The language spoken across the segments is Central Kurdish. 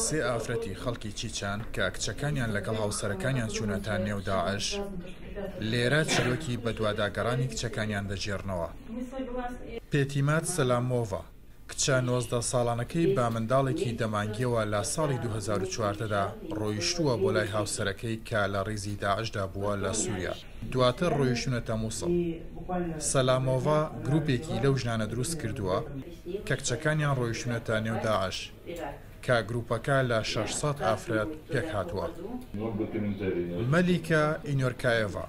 سێ ئافرەتی خەڵکی چیچان کە کچەکانیان لەگەڵ هاوسەرەکانیان چوونەتە نێو داعش، لێرە چیرۆکی بەدواداگەڕانی کچەکانیان دەگێڕنەوە. پێتیمات سەلامۆڤا، کچە 19 ساڵانەکەی بە منداڵێکی دە مانگییەوە لە ساڵی 2014 دا ڕۆیشتووە بۆ لای هاوسەرەکەی کە لە ڕیزی داعشدا بووە لە سووریا، دواتر ڕۆیشتوونەتە موسڵ. سەلامۆڤا گروپێکی لەو ژنانە دروست کردووە کە کچەکانیان ڕۆیشتوونەتە نێو داعش، کە گروپەکە لە 600 ئافرەت پێکهاتووە. مەلیکە ئینۆرکایێڤا،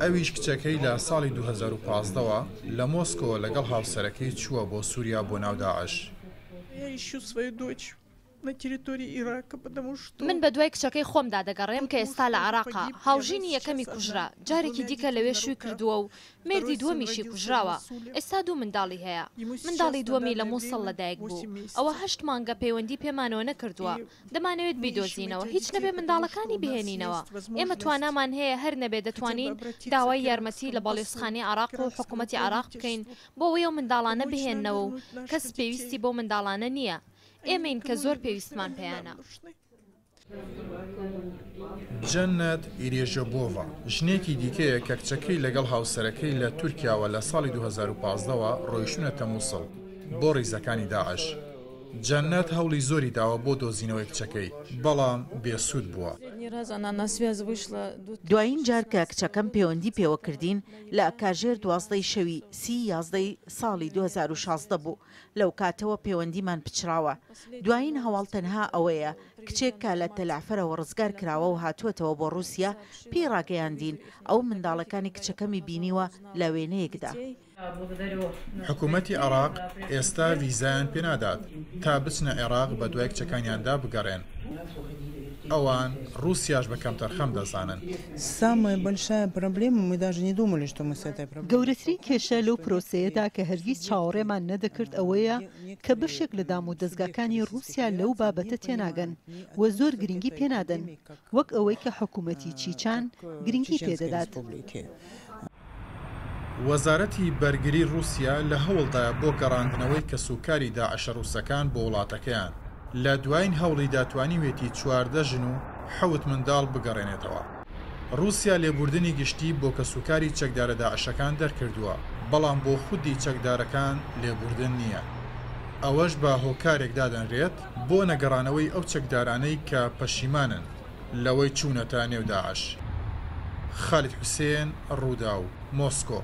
ئەویش کچەکەی لە ساڵی 2015 وە لە مۆسکۆ لەگەڵ هاوسەرەکەی چووە بۆ سووریا بۆ ناو داعش. من بەدوای کچەکەی خۆمدا دەگەڕێم کە ئێستا لە عێراقە، هاوژینی یەکەمی کوژرا، جارێکی دیکە لەوێ شووی کردووە و مێردی دووەمیشی کوژراوە، ئێستا دوو منداڵی هەیە، منداڵی دووەمی لە مووسڵ لەدایک بوو، ئەوە هەشت مانگە پەیوەندی پێمانەوە نەکردووە، دەمانەوێت بیدۆزینەوە، هیچ نەبێ منداڵەکانی بهێنینەوە، ئێمە توانامان هەیە هەر نەبێ دەتوانین داوای یارمەتی لە باڵیۆزخانەی عێراق و حکوومەتی عێراق بکەین بۆ ئەوەی ئەو منداڵانە بهێننەوە و کەس پێویستی بەو منداڵانە نییە. ئێمەین کە زۆر پێویستمان پێیانە. جەنەت ئیرێژۆبۆڤا، ژنێکی دیکەیە کە کچەکەی لەگەڵ هاوسەرەکەی لە تورکیاوە لە ساڵی 2015 وە ڕۆیشتوونەتە موسڵ بۆ ڕیزەکانی داعش. جەنەت هەوڵی زۆری داوە بۆ دۆزینەوەی کچەکەی، بەڵام بێسوود بووە. دوایین جار کە کچەکەم پێوەندی پێوە کردین لە کاژێر دوازدەی شەوی سی یازدەی ساڵی 2016 بوو. لەو کاتەوە پێوەندیمان پچڕاوە. دوایین هەواڵ تەنها ئەوەیە کچێک کە لە تەلەعفەرەوە ڕزگار کراوە و هاتووەتەوە بۆ ڕووسیا، پێی ڕاگەیاندین ئەو منداڵەکانی کچەکەمی بینیوە لە وێنەیەکدا. حکومەتی عێراق ئێستا ڤیزایان پێنادات تا بچنە عێراق بەدوای کچەکانیاندا بگەڕێن. ئەوان ڕووسیاش بە کەمتەرخەم دەزانن. گەورەترین کێشە لەو پرۆسەیەدا کە هەرگیز چاوەڕێمان نەدەکرد ئەوەیە کە بەشێک لە دامودەزگاکانی ڕووسیا لەو بابەتە تێناگەن و زۆر گرنگی پێنادەن وەک ئەوەی کە حکومەتی چیچان گرنگی پێدەدات. وەزارەتی بەرگری ڕووسیا لە هەوڵدایە بۆ گەڕاندنەوەی کەسوکاری داعشە ڕووسەکان بۆ وڵاتەکەیان، لە دوایین هەوڵیدا توانیوێتی 14 ژن و حەوت منداڵ بگەڕێنێتەوە. ڕووسیا لێبووردنی گشتی بۆ کەسوکاری چەکدارە داعشەکان دەرکردووە، بەڵام بۆ خودی چەکدارەکان لێبووردن نییە. ئەوەش بە هۆکارێک دادەنرێت بۆ نەگەڕانەوەی ئەو چەکدارانەی کە پەشیمانن لەوەی چوونەتە نێو داعش. خالید حوسێن، ڕووداو، مۆسکۆ.